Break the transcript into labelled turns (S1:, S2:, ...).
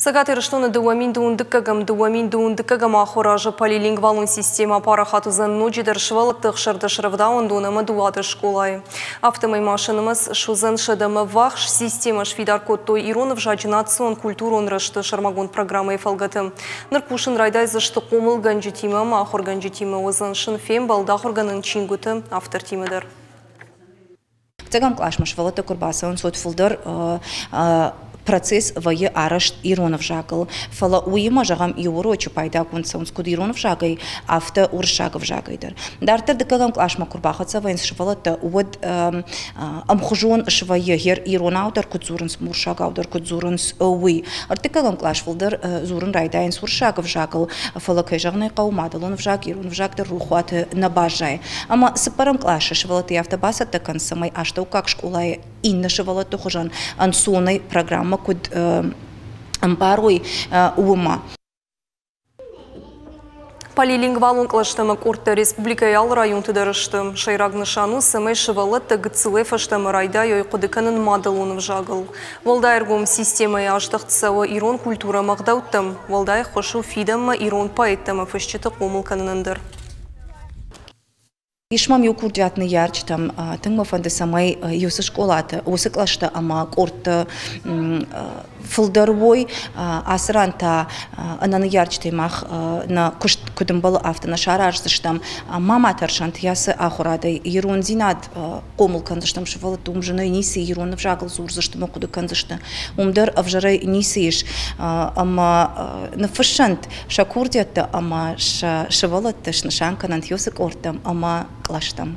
S1: Цӕгат Ирыстоны 2012-ӕм 2012-ӕм ахуыры азы полилингвалон системӕ апарахат уыдзӕн ноджыдӕр сывӕллӕтты 16 рӕвдауӕндон ӕмӕ 12 скъолайы. Афтӕмӕй ма сӕ нымӕц суыдзӕн 100-мӕ ввахс. Системӕ сфидар кодтой ирон ӕвзаджы национ культурон рӕзты сӕрмагонд программӕйы фӕлгӕты. Ныр кусын райдайдзысты хъомылгӕнджытимӕ ӕмӕ ахуыргӕнджытимӕ, уыдзӕн сын фембӕлд ахуыргӕнӕн чингуыты автортимӕ дӕр.
S2: Фыццӕгӕм къласмӕ сывӕллӕттӕ куы ӕрбацӕуынц, уӕд фылдӕр процесс вӕййы арӕзт ирон ӕвзагыл. Фӕлӕ уыимӕ, зӕгъӕм, иу урочы пайдагонд цӕуынц куыд ирон ӕвзагӕй, афтӕ уырыссаг ӕвзагӕй дӕр. Дарддӕр дыккӕгӕм къласмӕ куы рбахӕццӕ вӕййынц сывӕллӕттӕ, уӕд ӕмхуызон свӕййы, гъер иронау дӕр куыд дзурынц, уырыссагау дӕр куыд дзурынц, уый. Ӕртыккӕгӕм кълас фылдӕр дзурын райдайынц уырыссаг ӕвзагыл, фӕлӕ, кӕй зӕгъын ӕй хъӕуы, мадӕлон ӕвзаг, ирон ӕвзаг дӕр рохуаты нӕ баззайы. Ӕмӕ цыппӕрӕм къласы сывӕллӕтты афтӕ бацӕттӕ кӕн, цӕмӕй астӕуккаг скъолайы иннӕ сывӕллӕтты хуызӕн ӕнцонӕй программӕ куыд ӕмбарой, уымӕ.
S1: Полилингвалон кълӕстӕ ӕмӕ къордтӕ республикӕйы алы районты дӕр сты. Сӕйраг нысан у, цӕмӕй сывӕллӕттӕ гыццылӕй фӕстӕмӕ райдайой хъуыды кӕнын мадӕлон ӕвзагыл. Уӕлдай ӕргом системӕйы аздӕхт цӕуы ирон культурӕ ӕмӕ ӕгъдӕуттӕм. Уӕлдай ӕххуыс у фидӕнмӕ ирон поэттӕ ӕмӕ фысджыты хъомыл кӕнынӕн дӕр.
S2: Ис мӕм иу курдиат ныййарджытӕм. Тынг мӕ фӕнды, цӕмӕй уыцы скъолаты, уыцы кълӕстӕ ӕмӕ къордты фылдӕр уой. Ацы ран та ӕнӕ ныййарджытӕй мах нӕ куыст куыд ӕмбӕлы, афтӕ нӕ сараздзыстӕм. Ма ма тӕрсӕнт йӕ ахуырадӕй. Ирондзинад хъомыл кӕндзыстӕм сывӕллӕтты, уым зынӕй ницы ирон ӕвзагыл дзурдзысты ӕмӕ хъуыды кӕндзысты. Уым дӕр ӕвзӕрӕй ницы ис. Ӕмӕ ныффыссӕнт сӕ курдиӕттӕ ӕмӕ сӕ сывӕллӕтты снысан кӕнӕнт уыцы къордтӕм ӕмӕ кълӕстӕм.